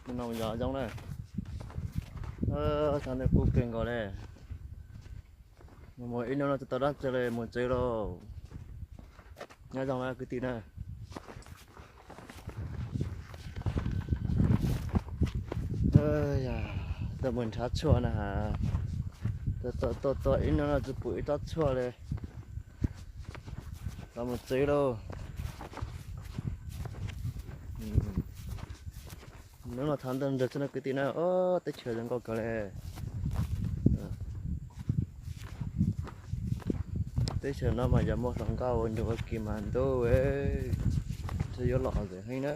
No yog zoo na. Thaum ntawd kuj kawg nkaus li. Mus ib hnub no tsis tau dab tsi li, mus tsev lauj. Nyob zoo na kwv tij na. Tuaj mus nrhav tshuaj na has. Tuaj tuaj ib hnub no tsis pum ib tsob tshuaj li. Los mus tsev lauj. Hnub no thaum ntawd nrog txog no kwv tij na, ob, teb chaws zoo nkauj kawg li. Teb chaws no mas yog muaj hluas nkauj ua nrog ua kis mas ntuj, ntshe yuav lom zem heev na.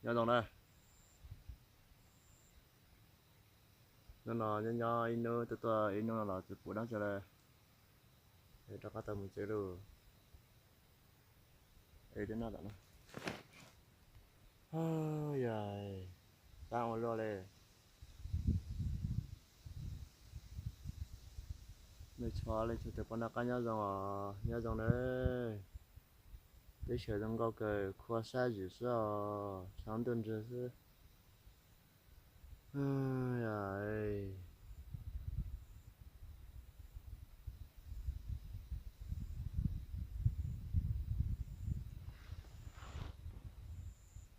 Nyob zoo na. Hnub no nyob nyob ib hnub, tuaj tuaj ib hnub no los tsis pum dab tsi li. Es rov qab tau mus tsev lauj. Es dej noj tom no. Yog, tag ua luaj li. Mej tshua leej tshua tes poj nrag qab nyob zoo os, nyob zoo na. Teb chaws zoo nkauj kawg, khuab sab zim xwb os, sab ntuj ntswg xwb.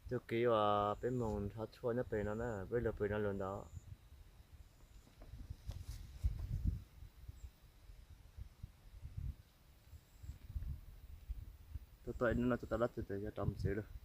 Tug kev uas peb moog nrhav tshuaj nyob pem no na, peb lug pem no lug ntawd. Tuaj tuaj ib hnub no tsis tau dab tsi ces yog rov mus tsev lawm.